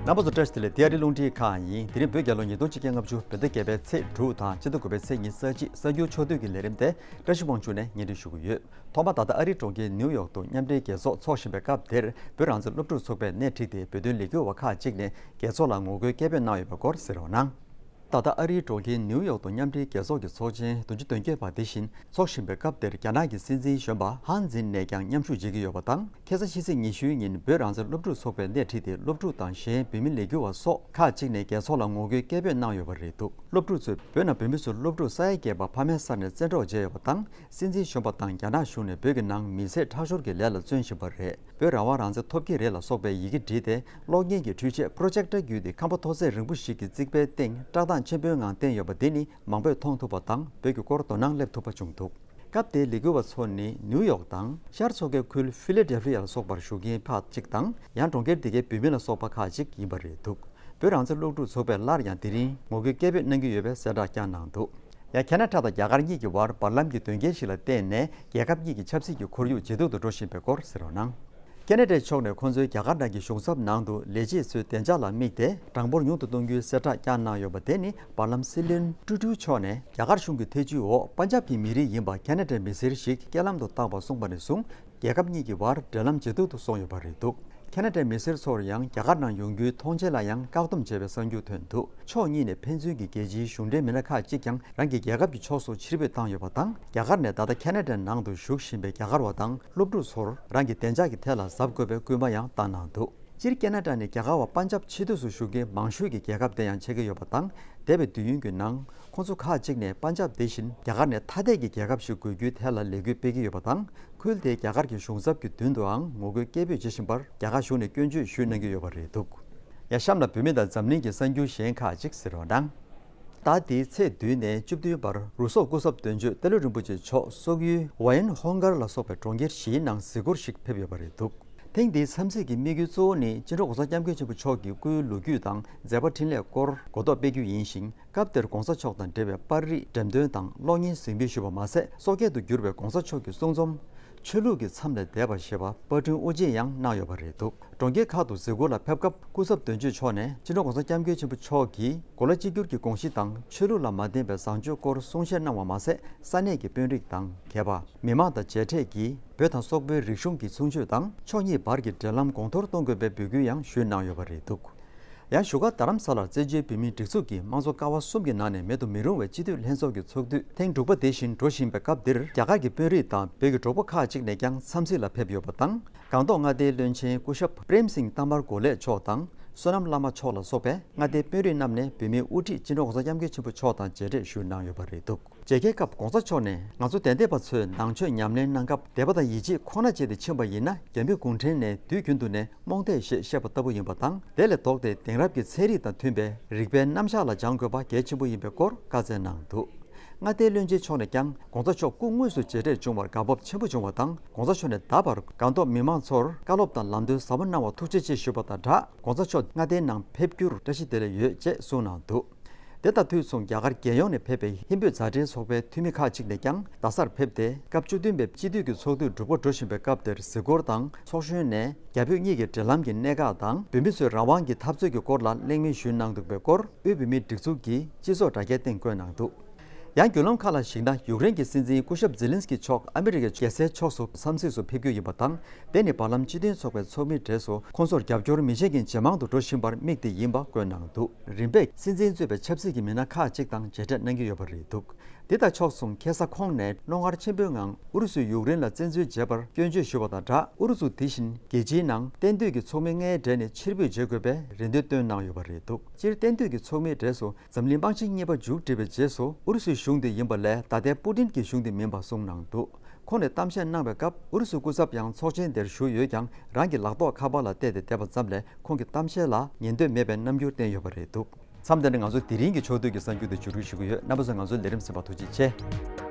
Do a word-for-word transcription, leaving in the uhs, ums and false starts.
རྣམ་པ་ཚོ་བཀྲ་ཤིས་བདེ་ལེགས། འདི་ཨ་རིའི་རླུང་འཕྲིན་ཁང་ཡིན། དེ་རིང་བོད་རྒྱལ་ལོ་ཉིས་སྟོང་ཆིག་བརྒྱ་ལྔ་བཅུ་བོད་ཟླ་བརྒྱད་པའི་ཚེས་དྲུག་དང་ཕྱི་ཟླ་དགུ་པའི་ཚེས་ཉི་ཤུ་རྩ་གཅིག་གསར་འགྱུར་ཕྱོགས་བསྡུས་ཀྱི་ལས་རིམ་དེ་བཀྲ་ཤིས་དབང་ཕྱུག་ནས་སྙན་སྒྲོན་ཞུ་གི་ཡོད། ཐོག་མར་ད་ལྟ་ཨ་རིའི་གྲོང་ཁྱེར་ནིའུ་ཡོག་ཏུ་མཉམ་འབྲེལ་རྒྱལ་ཚོགས་འཚོགས་བཞིན་པའི་སྐབས་དེར་བོད་རང་བཙན་སློབ་ཕྲུག་ཚོགས་པས་སྣེ་ཁྲིད་དེ་བོད་དོན་ལས་འགུལ་བ་ཁག་ཅིག་ནས་རྒྱལ་ཚོགས་ལ་ངོ་རྒོལ་སྐད་འབོད་གནང་ཡོད་པའི་སྐོར་གཟིགས་རོགས་གནང་། ད་ལྟ་ཨ་རིའི་གྲོང་ཁྱེར་ནིའུ་ཡོག་ཏུ་མཉམ་འབྲེལ་རྒྱལ་ཚོགས་ཀྱི་ཚོགས་ཆེན་བདུན་ཅུ་དོན་བརྒྱད་པ་དེ་བཞིན་འཚོགས་བཞིན་པའི་སྐབས་དེར་རྒྱ་ནག་གི་སྲིད་འཛིན་གཞོན་པ་ཧན་ཛིན་ནས་ཀྱང་མཉམ་ཞུགས་བྱེད་ཀྱི་ཡོད་པ་དང་། ཁ་སང་ཕྱི་ཚེས་ཉི་ཤུའི་ཉིན་བོད་རང་བཙན་སློབ་ཕྲུག་ཚོགས་པའི་སྣེ་ཁྲིད་དེ་སློབ་ཕྲུག་དང་གཞན་བོད་མི་ལས་འགུལ་བ་སོགས་ཁག་ཅིག་ནས་རྒྱལ་ཚོགས་ལ་ངོ་རྒོལ་སྐད་འབོད་གནང་ཡོད་པ་རེད་འདུག་སློབ་ཕྲུག་ཚོས་བོད་ནང་བོད་མི་ཚོའི་སློབ་ཕྲུག་ས་ཡ་བརྒྱད་པ་ཕ་མའི་སར་ནས་བཙན་འཕྲོག་བྱས་ཡོད་པ་དང་། སྲིད་འཛིན་གཞོན་པ་དང་རྒྱ་ནག་གཞུང་ནས་བོད་ཀྱི་ནང་མི་སེར་ཁྲག་སྦྱོར་གྱི་ལས་ལ་བརྩོན་བཞིན་པ་རེད། བོད་རང་དབང་རང་བཙན་ཐོབ་ཀྱི་རེད་ལ་སོགས་པའི་ཡི་གེ་བྲིས་ཏེ་གློག་བརྙན་གྱི་འཕྲུལ་ཆས་པོ་རོ་ཇེག་ཊར་བརྒྱུད་དེ་ཁང་པ་མཐོ་ཚད་རིང་པོ་ཞིག་གི་རྩིག་པའི་སྟེང་བཀྲག་མདངས་ཆེན་པོའི་ངང་བསྟན་ཡོད་པ་འདི་ནི་མང་པོས་མཐོང་ཐུབ་པ་དང་བོད་ཀྱི་སྐོར་དོ་སྣང་སླེབས་ཐུབ་པ་བྱུང་འདུག་སྐབས་དེའི་ལས་འགུལ་བ་ཚོ་ནི་ནིའུ་ཡོག་དང་ཤར་མཚོ་ཁའི་ཁུལ་ཕི་ལེ་ཌེལ་ཕི་ཡ་ལ་སོགས་པར་བཞུགས་མཁན་ཁག་ཅིག་དང་། ཡང་གྲོང་ཁྱེར་དེ་གའི་བོད་མི་ལ་སོགས་པ་ཁག་ཅིག་ཡིན་པ་རེད་འདུག་བོད་རང་བཙན་སློབ་ཕྲུག་ཚོགས་པས་སླར་ཡང་དེ་རིང་ངོ་རྒོལ་སྐད་འབོད་གནང་གི་ཡོད་པའི་གསལ་བསྒྲགས་བསྐྱངས་གནང་འདུག་ཡང་ཁེ་ན་ཌ་དང་རྒྱ་གར་གཉིས་ཀྱི་བར་བར་ལམ་གྱི་དོན་རྐྱེན་ཞིག་ལ་བརྟེན་ནས་རྒྱལ་ཁབ་གཉིས་ཀྱི་ཆབ་སྲིད་ཀྱི་ཁོར་ཡུག་ཇེ་སྡུག་ཏུ་འགྲོ་བཞིན་པའི་སྐོར་གཟིགས་རོགས་གནང་། ཁེ་ན་ཌའི་ཕྱོགས་ནས་ཁོང་ཚོའི་རྒྱ་གར་ནང་གི་གཞུང་ཚབ་ནང་དུ་ལས་བྱེད་ཚོའི་བདེ་འཇགས་ལ་དམིགས་ཏེ་གྲངས་འབོར་ཉུང་དུ་གཏོང་རྒྱུའི་གསལ་བསྒྲགས་བསྐྱངས་གནང་ཡོད་པ་དེ་ནི་བར་ལམ་སྲིད་བློན་ཀྲུ་ཀྲུ་མཆོག་ནས་རྒྱ་གར་གཞུང་གི་ཐེ་ཇུས་འོག་པན་ཇབ་ཀྱི་མི་རིགས་ཡིན་པ་ཁེ་ན་ཌའི་མི་སེར་ཞིག་རྐྱེན་ལམ་དུ་བཏང་བ་གསུངས་པ་ནས་བཟུང་རྒྱལ་ཁབ་གཉིས་ཀྱི་བར་འབྲེལ་ལམ་ཇེ་སྡུག་ཏུ་སོང་ཡོད་པ་རེད་འདུག་ཁེ་ན་ཌའི་མི་སེར་ཚོར་ཡང་རྒྱ་གར་ནང་ཡོང་རྒྱུའི་མཐོང་མཆན་ལ་ཡང་བཀག་སྡོམ་བྱས་པའི་གསར་འགྱུར་ཐོན་འདུག་ཕྱོགས་གཉིས་ནས་ཕན་ཚུན་གྱི་རྒྱལ་སྤྱིའི་གཞུང་འབྲེལ་མི་སྣ་ཁག་ཅིག་ཀྱང་རང་གི་རྒྱལ་ཁབ་ཀྱི་ཕྱོགས་སུ་ཕྱིར་འབུད་བཏང་ཡོད་པ་དང་། རྒྱ་གར་ནས་ད་ལྟ་ཁེ་ན་ཌའི་ནང་དུ་བཞུགས་བཞིན་པའི་རྒྱ་གར་བ་དང་སློབ་ཕྲུག་ཚོར་རང་གི་བདེ་འཇགས་ཀྱི་ཐད་ལ་གཟབ་དགོས་པའི་སྐུལ་མ་ཡང་བཏང་གནང་འདུག་སྤྱིར་ཁེ་ན་ཌ་ནི་རྒྱ་གར་བ་པན་ཇབ་ཆེས་མཐོ་སུ་བཞུགས་མཁན་མང་ཤོས་ཀྱི་རྒྱལ་ཁབ་དེ་ཡང་ཆགས་ཀྱི་ཡོད་པ་དང་། འདས་པའི་དུས་ཡུན་གྱི་ནང་ཁོང་ཚོ་ཁག་ཅིག་ནས་པན་ཇབ་དེ་བཞིན་རྒྱ་གར་ནས་ཐ་དད་ཀྱི་རྒྱལ་ཁབ་ཞིག་དགོས་རྒྱུའི་ཐད་ལ་ལས་འགུལ་སྤེལ་གྱི་ཡོད་པ་དང་། ཁུལ་དེའི་རྒྱ་གར་གྱི་གཞུང་ཚབ་ཀྱི་མདུན་དུའང་ངོ་རྒོལ་སྐད་འབོད་བྱེད་བཞིན་པར་རྒྱ་གར་གཞུང་ནས་སྐྱོན་བརྗོད་ཞུས་གནང་གི་ཡོད་པ་རེད་འདུག་ཡ། གཤམ་ལ་བོད་མི་དང་འཛམ་གླིང་གི་གསར་འགྱུར་གཞན་ཁག་ཅིག་གཟིགས་རོགས་གནང་། ཟླ་འདིའི་ཚེས་བདུན་ནས་བཅུ་བདུན་བར་རུ་སོག་སྐུ་ཚབ་དོན་གཅོད་ཏེ་ལོ་རིན་པོ་ཆེ་མཆོག་སོག་ཡུལ་ཝ་ཡན་ཧོང་གར་ལ་སོགས་པའི་གྲོང་ཁྱེར་བཞིའི་ནང་གཟིགས་སྐོར་ཞིག་ཕེབས་ཡོད་པ་རེད་འདུག་ཐེངས་འདིའི་འཚམས་གཟིགས་ཀྱི་དམིགས་ཡུལ་གཙོ་བོ་ནི་སྤྱི་ནོར་༸གོང་ས་༸སྐྱབས་མགོན་ཆེན་པོ་མཆོག་གི་སྐུའི་ལོ་རྒྱུས་དང་མཛད་པ་འཕྲིན་ལས་སྐོར་གོ་རྟོགས་སྤེལ་རྒྱུ་ཡིན་ཞིང་། སྐབས་དེར་༸གོང་ས་མཆོག་དང་འབྲེལ་བའི་པར་རིས་འགྲེམས་སྟོན་དང་གློག་བརྙན་གཟིགས་འབུལ་ཞུས་པ་མ་ཟད། སོག་སྐད་དུ་བསྒྱུར་བའི་༸གོང་ས་མཆོག་གི་གསུང་རྩོམ་ཆོས་ལུགས་ཀྱི་མཚམས་ལས་འདས་པ་ཞེས་པ་པར་སྐྲུན་དབུ་འབྱེད་ཡང་གནང་ཡོད་པ་རེད་འདུག་གྲོང་ཁྱེར་ཁག་ཏུ་གཟིགས་སྐོར་ལ་ཕེབས་སྐབས་སྐུ་ཚབ་དོན་གཅོད་མཆོག་ནས་སྤྱི་ནོར་༸གོང་ས་༸སྐྱབས་མགོན་ཆེན་པོ་མཆོག་གིས་གོ་ལ་གཅིག་གྱུར་གྱི་དགོངས་གཞི་དང་ཆོས་ལུགས་ལ་མ་བརྟེན་པའི་བཟང་སྤྱོད་སྐོར་གསུང་བཤད་གནང་བ་མ་ཟད། ས་གནས་ཀྱི་དཔོན་རིགས་དང་། མཁས་པ། མི་མང་དང་མཇལ་འཕྲད་ཀྱིས་བོད་དང་སོག་པོའི་རིག་གཞུང་གི་ཚུལ་འཆོས་དང་ཕྱོགས་གཉིས་བར་གྱི་འབྲེལ་ལམ་གོང་མཐོར་གཏོང་དགོས་པའི་འབོད་སྐུལ་ཡང་ཞུས་གནང་ཡོད་པ་རེད་འདུག་ཡང་བཞུགས་སྒར་རྡ་རམ་ས་ལར་བཙན་བྱོལ་བོད་མིའི་སྒྲིག་འཛུགས་ཀྱི་དམངས་གཙོ་ཀ་བ་གསུམ་གྱི་ནང་ནས་མེད་དུ་མི་རུང་བའི་སྤྱི་འཐུས་ལྷན་ཚོགས་ཀྱི་ཚོགས་དུས་ཐེངས་དྲུག་པ་དེ་བཞིན་འགྲོ་བཞིན་པའི་སྐབས་འདིར། རྒྱ་གར་གྱི་དཔོན་རིགས་དང་བོད་ཀྱི་གྲོགས་པོ་ཁག་ཅིག་ནས་ཀྱང་འཚམས་གཟིགས་ལ་ཕེབས་ཡོད་པ་དང་། སྒང་ཏོག་མངའ་སྡེའི་བློན་ཆེན་སྐུ་ཞབས་པྲེམ་སིང་ཏཱ་མར་གོ་ལེ་མཆོག་དང་། བསོད་ནམས་བླ་མ་མཆོག་ལ་སོགས་པའི་མངའ་སྡེའི་དཔོན་རིགས་རྣམས་ནས་བོད་མིའི་དབུ་ཁྲིད་སྤྱི་ནོར་༸གོང་ས་༸སྐྱབས་མགོན་ཆེན་པོ་མཆོག་དང་མཇལ་འཕྲད་ཞུས་གནང་ཡོད་པ་རེད་འདུག་མཇལ་ཁའི་སྐབས་༸གོང་ས་མཆོག་ནས་ང་ཚོ་དད་ལྡན་པ་ཚོས་ནང་ཆོས་ཉམས་ལེན་གནང་སྐབས་དད་པ་དང་ཡིད་ཆེས་ཁོ་ན་བྱས་ཏེ་ཕྱིན་པ་ཡིན་ན། རྒྱ་མི་གུང་ཁྲན་ནས་དུས་རྒྱུན་དུ་ནས་རྨོངས་དད་ཞེས་བཤད་པ་ལྟ་བུ་ཡིན་པ་དང་། དེ་ལས་ལྡོག་སྟེ་དེང་རབས་ཀྱི་ཚན་རིག་དང་མཐུན་པའི་རིག་པའི་རྣམ་གཞག་ལ་སྦྱང་དགོས་པ་གལ་ཆེན་པོ་ཡིན་པའི་སྐོར་བཀའ་སྩལ་གནང་འདུག་མངའ་སྡེའི་བློན་ཆེན་མཆོག་ནས་ཀྱང་༸གོང་ས་མཆོག་སྐུ་དངོས་སུ་མཇལ་འཕྲད་བྱུང་བར་དགའ་སྤོབས་ཆེན་པོ་བྱུང་བ་དང་། ༸གོང་ས་མཆོག་ནས་ད་བར་སྒང་ཏོག་མི་མང་ཚོར་བཀའ་སློབ་དང་ལམ་སྟོན་ཟབ་མོ་གནང་བར་ཐུགས་རྗེ་ཆེ་ཞུས་པ་དང་སྦྲགས། ༸གོང་ས་མཆོག་མངའ་སྡེའི་ནང་ཕེབས་རྒྱུར་བཀྲ་ཤིས་བདེ་ལེགས་ཡོད་ཅེས་གསུངས་གནང་འདུག་དེ་དང་དུས་མཚུངས། རྒྱ་གར་རྒྱལ་ཡོངས་ནས་ཕེབས་པའི་ཧིན་བོད་མཛའ་འབྲེལ་ཚོགས་པའི་འཐུས་མི་ཁག་ཅིག་ནས་ཀྱང་རྡ་སར་ཕེབས་ཏེ། སྐབས་བཅུ་བདུན་པའི་སྤྱི་འཐུས་ཀྱི་ཚོགས་དུས་འགྲུབ་པར་འགྲོ་བཞིན་པའི་སྐབས་དེར་གཟིགས་སྐོར་དང་། ཚོགས་གཞོན་ནས་རྒྱ་བོད་གཉིས་ཀྱི་འབྲེལ་ལམ་གྱི་གནད་འགག་དང་། བོད་མི་ཚོའི་རང་དབང་གི་འཐབ་རྩོད་ཀྱི་སྐོར་ལ་གླེང་མོལ་ཞུས་གནང་འདུག་པའི་སྐོར་དབུས་བོད་མིའི་སྒྲིག་འཛུགས་ཀྱི་སྤྱི་ཚོགས་དྲ་རྒྱའི་སྟེང་བཀོད་གནང་འདུག་ཡང་བརྒྱུད་ལམ་ཁག་ལ་གཞིགས་ན། ཡུཀ་རེན་གྱི་སྲིད་འཛིན་སྐུ་ཞབས་ཛེ་ལིན་སི་ཀི་མཆོག་ཨ་མི་རི་ཀའི་རྒྱལ་སའི་ཕྱོགས་སུ་འཚམས་གཟིགས་སུ་ཕེབས་རྒྱུ་ཡིན་པ་དང་། དེ་ནི་བར་ལམ་སྤྱི་མཐུན་ཚོགས་པའི་ཚོགས་མིའི་གྲས་སུ་ཁོང་ཚོར་རྒྱབ་སྐྱོར་མི་བྱེད་མཁན་ཇེ་མང་དུ་འགྲོ་བཞིན་པར་དམིགས་ཏེ་ཡིན་པ་བཀོད་གནང་འདུག་རིམ་པས་སྲིད་འཛིན་གཙོས་པའི་ཆབ་སྲིད་ཀྱི་མི་སྣ་ཁག་ཅིག་དང་མཇལ་འཕྲད་གནང་གི་ཡོད་པ་རེད་འདུག་འདི་དང་ཕྱོགས་མཚུངས། ཁ་སང་ཁོང་ནས་རྣོ་ངར་ཆེན་པོའི་ངང་ཨུ་རུ་སུས་ཡུཀ་རེན་ལ་བཙན་འཛུལ་བྱས་པར་སྐྱོན་བརྗོད་ཞུས་པ་དང་སྦྲགས། ཨུ་རུ་སུ་དེ་བཞིན་རྒྱལ་སྤྱིའི་ནང་གཏན་སྡོད་ཀྱི་ཚོགས་མི་ལྔའི་གྲས་ནས་ཕྱིར་འབུད་བྱེད་དགོས་པའི་རེ་འདུན་བཏོན་གནང་ཡོད་པ་རེད་འདུག་སྤྱིར་གཏན་སྡོད་ཀྱི་ཚོགས་མིའི་གྲས་སུ་འཛམ་གླིང་དམག་ཆེན་གཉིས་པ་མཇུག་བསྒྲིལ་བའི་རྗེས་སུ་ཨུ་རུ་སུའི་གཞུང་དེ་ཡིན་པ་ལས། ད་ལྟའི་པུ་ཏིན་གྱི་གཞུང་དེ་མིན་པ་གསུངས་གནང་འདུག་ཁོང་ནས་གཏམ་བཤད་གནང་བའི་སྐབས། ཨུ་རུ་སུའི་སྐུ་ཚབ་ཡང་ཚོགས་ཆེན་དེར་ཞུགས་ཡོད་ཀྱང་། རང་གི་ལག་ཐོགས་ཁ་པར་ལ་བལྟས་ཏེ་བསྡད་པ་ཙམ་ལས། ཁོང་གི་གཏམ་བཤད་ལ་ཉན་འདོད་མེད་པའི་རྣམ་འགྱུར་བསྟན་ཡོད་པ་རེད་འདུག་མཚམས་འདི་ནས་ང་ཚོ་དེ་རིང་གི་ཕྱོགས་བསྡུས་ཀྱི་གསར་འགྱུར་དེ་མཇུག་སྒྲིལ་ཞུ་གི་ཡོད། རྣམ་པ་ཚོས་ང་ཚོའི་ལས་རིམ་གསན་པར་ཐུགས་རྗེ་ཆེ།